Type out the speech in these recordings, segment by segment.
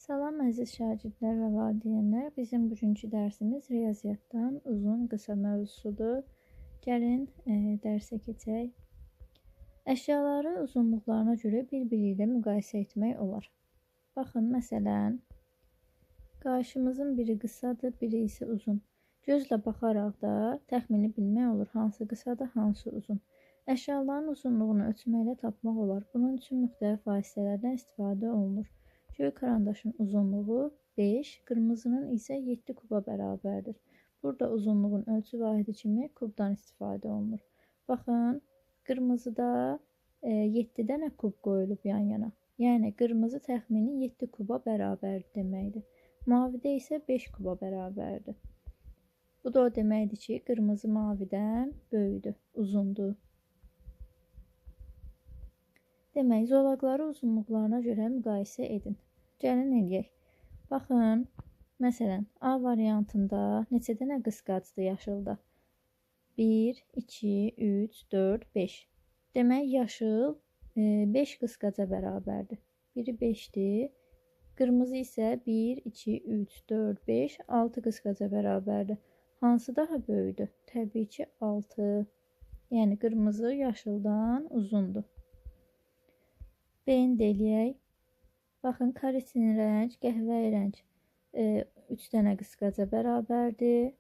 Salam əziz şagirdlər və valideynlər. Bizim bugünkü dərsimiz riyaziyyatdan uzun qısa mövzusudur. Gəlin dərsə keçək. Əşyaları uzunluqlarına görə bir-biri ilə müqayisə etmək olar. Baxın, məsələn, qarşımızın biri qısadır, biri isə uzun. Gözlə baxaraq da təxmini bilmək olur hansı qısadır, hansı uzun. Əşyaların uzunluğunu ölçməklə tapmaq olar. Bunun üçün müxtəlif vasitələrdən istifadə olunur. Göy karandaşın uzunluğu 5, qırmızının isə 7 kuba bərabərdir. Burada uzunluğun ölçü vahidi kimi kubdan istifadə olunur. Baxın, qırmızıda 7 dənə kub qoyulub yan-yana. Yəni, qırmızı təxmini 7 kuba bərabərdir deməkdir. Mavidə isə 5 kuba bərabərdir. Bu da o deməkdir ki, qırmızı mavidən böyükdür, uzundur. Demək, zolaqları uzunluqlarına görə müqayisə edin. Gəlin eləyək. Baxın, məsələn, A variantında neçə dənə qısqacdır yaşılda? 1, 2, 3, 4, 5. Demək, yaşıl 5 qısqaca bərabərdir. Biri 5-dir. Qırmızı isə 1, 2, 3, 4, 5, 6 qısqaca bərabərdir. Hansı daha böyükdür? Təbii ki, 6. Yəni, qırmızı yaşıldan uzundur. B-ni də eləyək. Baxın, kariçin rəng, qəhvəyi rəng 3 dənə qısqaca bərabərdir.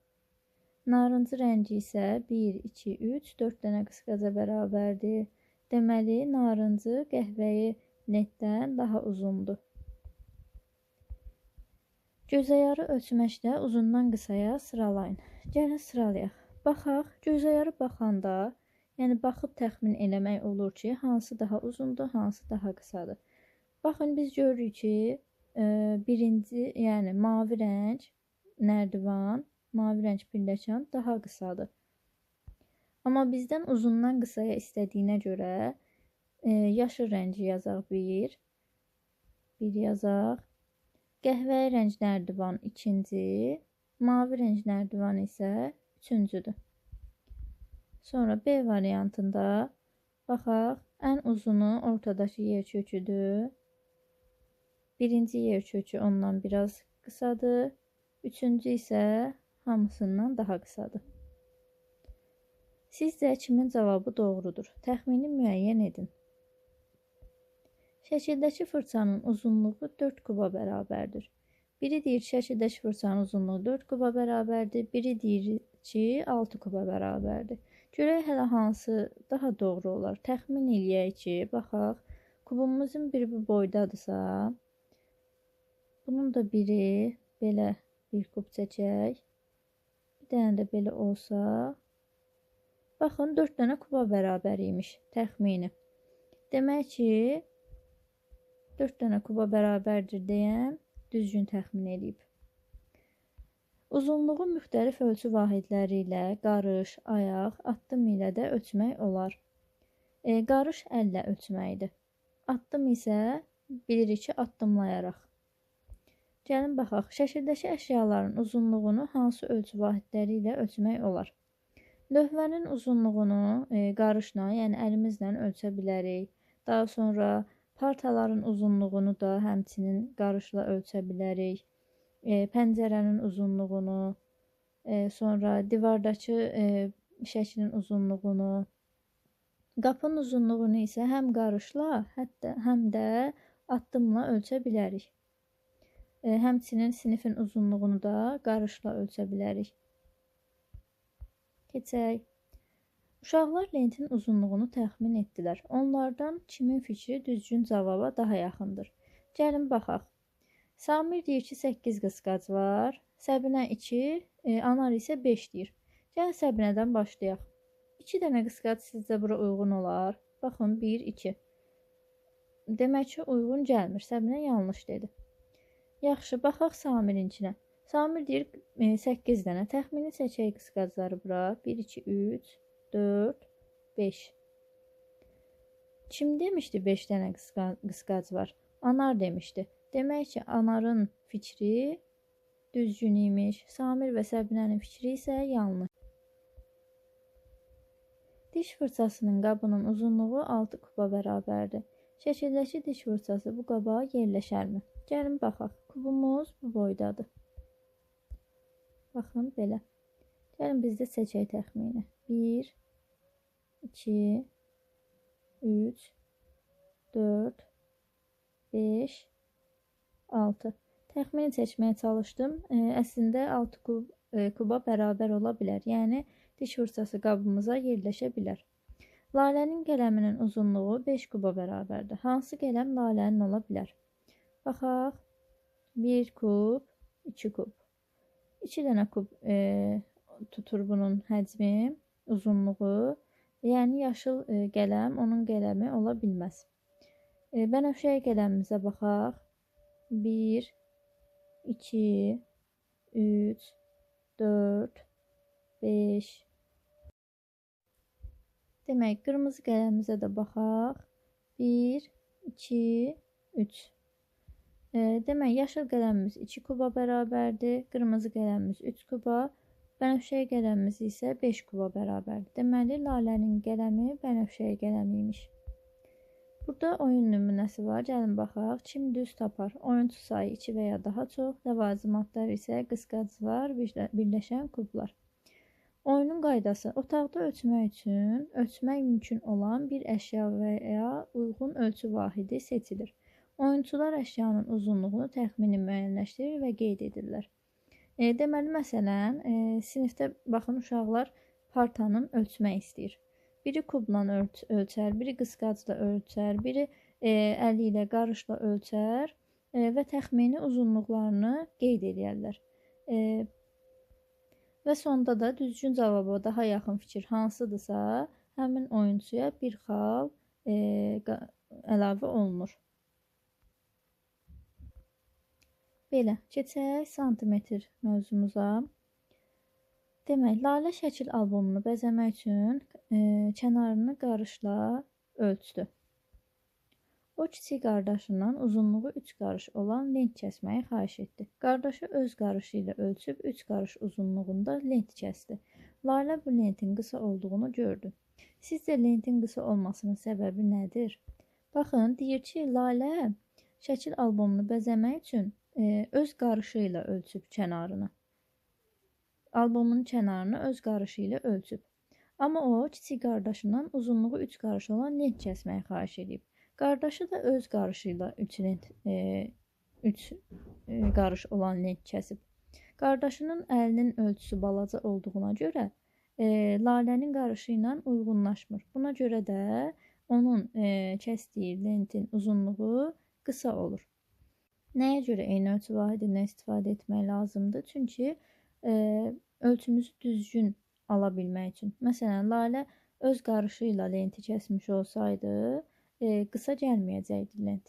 Narıncı rəngi isə 1, 2, 3, 4 dənə qısqaca bərabərdir. Deməli, narıncı qəhvəyi lentdən daha uzundur. Gözəyarı ölçməkdə uzundan qısaya sıralayın. Gəlin sıralayaq. Baxaq, gözəyarı baxanda, yəni baxıb təxmin eləmək olur ki, hansı daha uzundur, hansı daha qısadır. Baxın, biz görürük ki, birinci, yəni mavi rəng nərdivan, mavi rəng pilləkən daha qısadır. Amma bizdən uzundan qısaya istədiyinə görə yaşıl rəngi yazaq 1, 1 yazaq. Qəhvəyi rəng nərdivan ikinci, mavi rəng nərdivan isə üçüncüdür. Sonra B variantında baxaq, ən uzunu ortadakı yer köküdür. Birinci yer kökü ondan biraz qısadır. Üçüncü isə hamısından daha qısadır. Sizcə kimin cavabı doğrudur? Təxmini müəyyən edin. Şəkildəki fırçanın uzunluğu 4 kuba bərabərdir. Biri deyir ki, şəkildəki fırçanın uzunluğu 4 kuba bərabərdir. Biri deyir ki, 6 kuba bərabərdir. Görək hələ hansı daha doğru olar. Təxmin eləyək ki, baxaq, kubumuzun biri bu boydadırsa, bunun da biri belə bir kub çəkək. Bir dənə də belə olsa, baxın, 4 dənə kuba bərabər imiş təxmini. Demək ki, 4 dənə kuba bərabərdir deyən düzgün təxmin eləyib. Uzunluğu müxtəlif ölçü vahidləri ilə qarış, ayaq, addım ilə də ölçmək olar. Qarış əllə ölçməkdir. Addım isə bilirik ki, addımlayaraq. Gəlin baxaq, şəkildəki əşyaların uzunluğunu hansı ölçü vahidləri ilə ölçmək olar? Lövhənin uzunluğunu qarışla, yəni əlimizlə ölçə bilərik. Daha sonra partaların uzunluğunu da həmçinin qarışla ölçə bilərik. Pəncərənin uzunluğunu, sonra divardakı şəklin uzunluğunu, qapının uzunluğunu isə həm qarışla, hətta həm də addımla ölçə bilərik. Həmçinin sinifin uzunluğunu da qarışla ölçə bilərik. Keçək. Uşaqlar lentin uzunluğunu təxmin etdilər. Onlardan kimin fikri düzgün cavaba daha yaxındır? Gəlin baxaq. Samir deyir ki, 8 qısqac var. Səbinə 2, Anar isə 5 deyir. Gəlin Səbinədən başlayaq. 2 dənə qısqac sizcə bura uyğun olar? Baxın, 1, 2. Demək ki, uyğun gəlmir. Səbinə yanlış dedi. Yaxşı, baxaq Samirinkinə. Samir deyir 8 dənə. Təxmini çəkək qısqacları bura. 1, 2, 3, 4, 5. Kim demişdi 5 dənə qısqac var? Anar demişdi. Demək ki, Anarın fikri düzgün imiş. Samir və Səbinənin fikri isə yanlış. Diş fırçasının qabının uzunluğu 6 kuba bərabərdir. Şəkildəki diş fırçası bu qaba yerləşərmi? Gəlin baxaq. Kubumuz bu boydadır. Baxın belə. Gəlin biz də seçək təxmini. 1, 2, 3, 4, 5, 6. Təxmini seçməyə çalışdım. Əslində 6 kuba bərabər ola bilər. Yəni diş fırçası qabımıza yerləşə bilər. Lalənin qələminin uzunluğu 5 kuba bərabərdir. Hansı qələm Lalənin ola bilər? Baxaq. 1 kub, 2 kub. 2 dənə kub tutur bunun həcmi, uzunluğu. Yəni yaşıl qələm onun qələmi ola bilməz. Bənövşəyi qələmimizə baxaq. 1, 2, 3, 4, 5. Demək, qırmızı qələmimizə də baxaq. 1, 2, 3. Demək, yaşıl qələmimiz 2 kuba bərabərdir. Qırmızı qələmimiz 3 kuba. Bənövşəyi qələmimiz isə 5 kuba bərabərdir. Deməli, Lalənin qələmi bənövşəyi qələmi imiş. Burada oyun nümunəsi var. Gəlin baxaq. Kim düz tapar? Oyunçu sayı 2 və ya daha çox. Ləvazimatlar isə qısqaclar, birləşən kublar. Oyunun qaydası: otaqda ölçmək üçün ölçmək mümkün olan bir əşya və ya uyğun ölçü vahidi seçilir. Oyunçular əşyanın uzunluğunu təxmini müəyyənləşdirir və qeyd edirlər. Deməli, məsələn, sinifdə baxın uşaqlar partanın ölçmək istəyir. Biri kubla ölçər, biri qısqacla ölçər, biri əli ilə qarışla ölçər və təxmini uzunluqlarını qeyd edərlər. Və sonda da düzgün cavaba daha yaxın fikir hansıdırsa, həmin oyunçuya bir xal əlavə olunur. Belə, keçək santimetr mövzumuza. Demək, Lalə şəkil albomunu bəzəmək üçün kənarını qarışla ölçdü. O kiçik qardaşından uzunluğu 3 qarış olan lent kəsməyi xahiş etdi. Qardaşı öz qarışı ilə ölçüb 3 qarış uzunluğunda lent kəsdi. Lalə bu lentin qısa olduğunu gördü. Sizcə lentin qısa olmasının səbəbi nədir? Baxın, deyir ki, Lalə şəkil albomunu bəzəmək üçün öz qarışı ilə ölçüb kənarını. Albomun kənarını öz qarışı ilə ölçüb. Amma o, kiçik qardaşından uzunluğu 3 qarış olan lent kəsməyi xahiş edib. Qardaşı da öz qarışı ilə 3 qarış olan lent kəsib. Qardaşının əlinin ölçüsü balaca olduğuna görə Lalənin qarışı ilə uyğunlaşmır. Buna görə də onun kəsdiyi lentin uzunluğu qısa olur. Nəyə görə eyni ölçü vahidindən istifadə etmək lazımdır? Çünki ölçümüzü düzgün ala bilmək üçün. Məsələn, Lalə öz qarışı ilə lenti kəsmiş olsaydı, qısa gəlməyəcəkdi lent.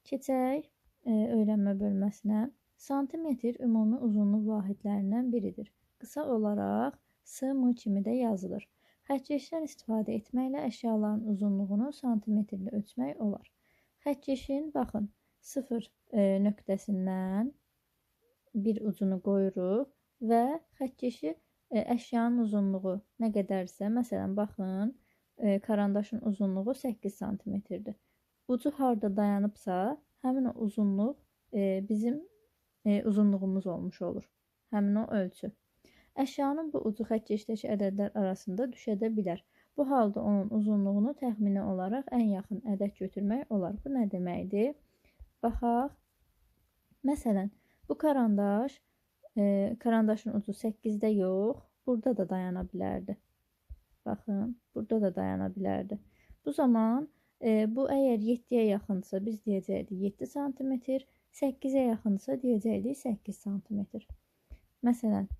Keçək öyrənmə bölməsinə. Santimetr ümumi uzunluq vahidlərindən biridir. Qısa olaraq sm kimi də yazılır. Xəttkeşdən istifadə etməklə əşyaların uzunluğunu santimetrlə ölçmək olar. Xəttkeşin, baxın, 0 nöqtəsindən bir ucunu qoyuruq və xəttkeşi əşyanın uzunluğu nə qədərsə, məsələn, baxın, karandaşın uzunluğu 8 santimetrdir. Ucu harda dayanıbsa, həmin o uzunluq bizim uzunluğumuz olmuş olur. Həmin o ölçü. Əşyanın bu ucu xəttkeşdəki ədədlər arasında düşə də bilər. Bu halda onun uzunluğunu təxmini olaraq ən yaxın ədəd götürmək olar. Bu nə deməkdir? Baxaq. Məsələn, bu karandaş, karandaşın ucu 8-də yox, burada da dayana bilərdi. Baxın, burada da dayana bilərdi. Bu zaman bu əgər 7-yə yaxınsa biz deyəcəkdik 7 sm, 8-ə yaxınsa deyəcəkdik 8 sm. Məsələn,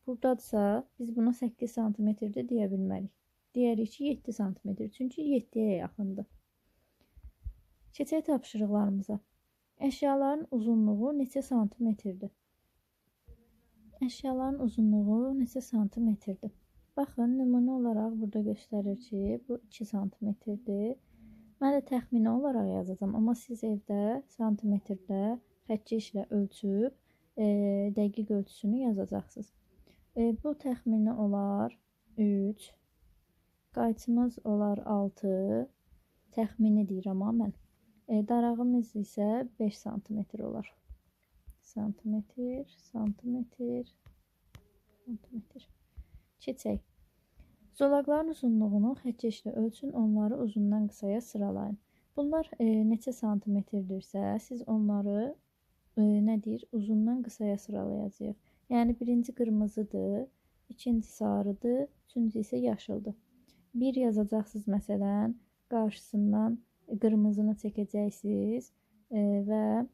buradadırsa biz buna 8 sm-də deyə bilmərik. Deyərik ki, 7 sm, çünki 7-yə yaxındır. Keçək tapşırıqlarımıza. Əşyaların uzunluğu neçə santimetrdir? Əşyaların uzunluğu neçə santimetrdir? Baxın, nümunə olaraq burada göstərir ki, bu 2 santimetrdir. Mən də təxmini olaraq yazacağam, amma siz evdə santimetrdə xəttkeşlə ölçüb dəqiq ölçüsünü yazacaqsınız. Bu təxmini olar 3, qayçımız olar 6, Təxmini deyirəm ha mən. Darağımız isə 5 sm olar. Santimetr, santimetr, santimetr. Keçək. Zolaqların uzunluğunu xəttkeşlə ölçün, onları uzundan qısaya sıralayın. Bunlar neçə santimetrdirsə, siz onları uzundan qısaya sıralayacağıq. Yəni birinci qırmızıdır, ikinci sarıdır, üçüncü isə yaşıldır. 1 yazacaqsınız məsələn, qarşısından qırmızını çəkəcəksiniz və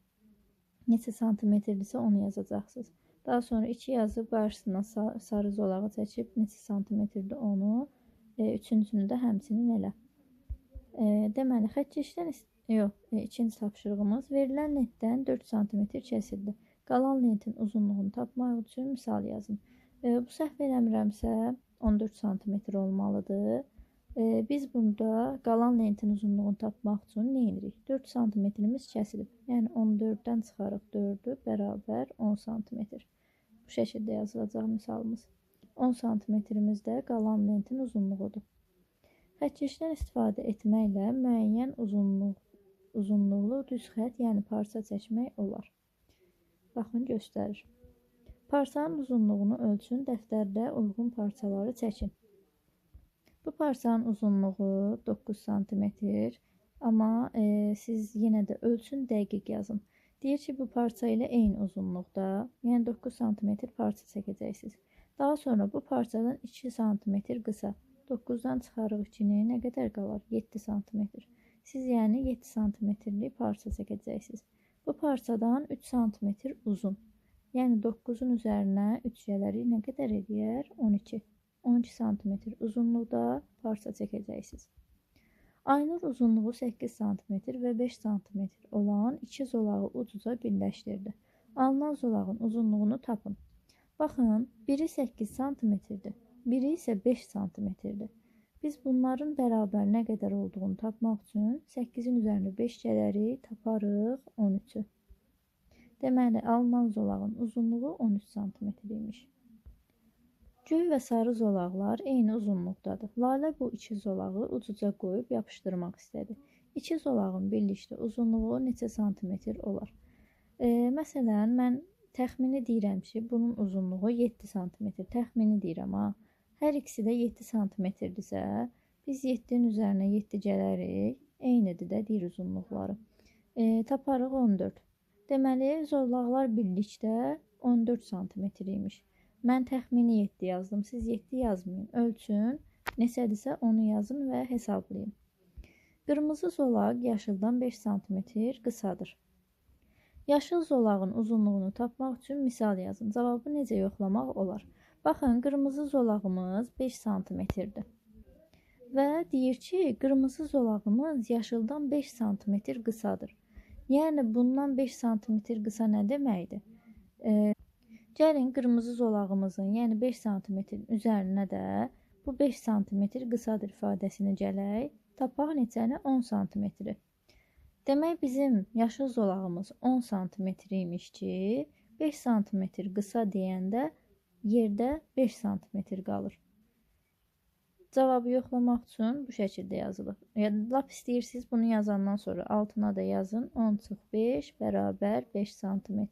neçə santimetrdirsə onu yazacaqsınız. Daha sonra 2 yazıb qarşısından sarı zolağı çəkib neçə santimetrdir onu, üçüncünü də həmçinin elə. Deməli, xəttkeşdən ikinci tapşırığımız verilən lentdən 4 sm kəsildi. Qalan lentin uzunluğunu tapmaq üçün misal yazın. Bu səhv eləmirəmsə 14 sm olmalıdır. Biz bunda qalan lentin uzunluğunu tapmaq üçün nə edirik? 4 sm-imiz kəsilib. Yəni 14-dən çıxarıq 4-ü bərabər 10 sm. Bu şəkildə yazılacaq misalımız. 10 sm-imiz də qalan lentin uzunluğudur. Xəttkeşdən istifadə etməklə müəyyən uzunluqlu düz xətt, yəni parça çəkmək olar. Baxın, göstərir. Parçanın uzunluğunu ölçün, dəftərdə uyğun parçaları çəkin. Bu parçanın uzunluğu 9 sm, amma siz yenə də ölçün, dəqiq yazın. Deyir ki, bu parça ilə eyni uzunluqda, yəni 9 sm parça çəkəcəksiniz. Daha sonra bu parçadan 2 sm qısa, 9-dan çıxarıq 2-ni, nə qədər qalar? 7 sm. Siz yəni 7 sm-lik parça çəkəcəksiniz. Bu parçadan 3 sm uzun. Yəni 9-un üzərinə 3 gələrik, nə qədər eləyər? 12. 12 sm uzunluqda parça çəkəcəksiniz. Aynur uzunluğu 8 sm və 5 sm olan iki zolağı uc-uca birləşdirdi. Alınan zolağın uzunluğunu tapın. Baxın, biri 8 sm-dir, biri isə 5 sm-dir. Biz bunların bərabər nə qədər olduğunu tapmaq üçün 8-in üzərinə 5 gələrik, taparıq 13-ü. Deməli, alınan zolağın uzunluğu 13 sm imiş. Göy və sarı zolaqlar eyni uzunluqdadır. Lalə bu iki zolağı uc-uca qoyub yapışdırmaq istədi. İki zolağın birlikdə uzunluğu neçə santimetr olar? Məsələn, mən təxmini deyirəm ki, bunun uzunluğu 7 sm. Təxmini deyirəm, ha. Hər ikisi də 7 sm-dirsə, biz 7-nin üzərinə 7 gələrik. Eynidir də deyir uzunluqları. Taparıq 14. Deməli, zolaqlar birlikdə 14 sm imiş. Mən təxmini 7 yazdım. Siz 7 yazmayın. Ölçün. Neçədirsə onu yazın və hesablayın. Qırmızı zolaq yaşıldan 5 sm qısadır. Yaşıl zolağın uzunluğunu tapmaq üçün misal yazın. Cavabı necə yoxlamaq olar? Baxın, qırmızı zolağımız 5 sm-dir. Və deyir ki, qırmızı zolağımız yaşıldan 5 sm qısadır. Yəni, bundan 5 sm qısa nə deməkdir? Gəlin, qırmızı zolağımızın, yəni 5 sm-in üzərinə də bu 5 sm qısadır ifadəsini gələk. Tapaq neçəni? 10 sm-i. Demək, bizim yaşıl zolağımız 10 sm imiş ki, 5 sm qısa deyəndə yerdə 5 sm qalır. Cavabı yoxlamaq üçün bu şəkildə yazılır. Yəni, lap istəyirsiniz, bunu yazandan sonra altına da yazın. 10 çıx 5 bərabər 5 sm.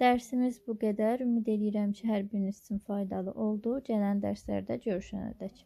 Dərsimiz bu qədər. Ümid edirəm ki, hər biriniz üçün faydalı oldu. Gələn dərslərdə görüşənədək.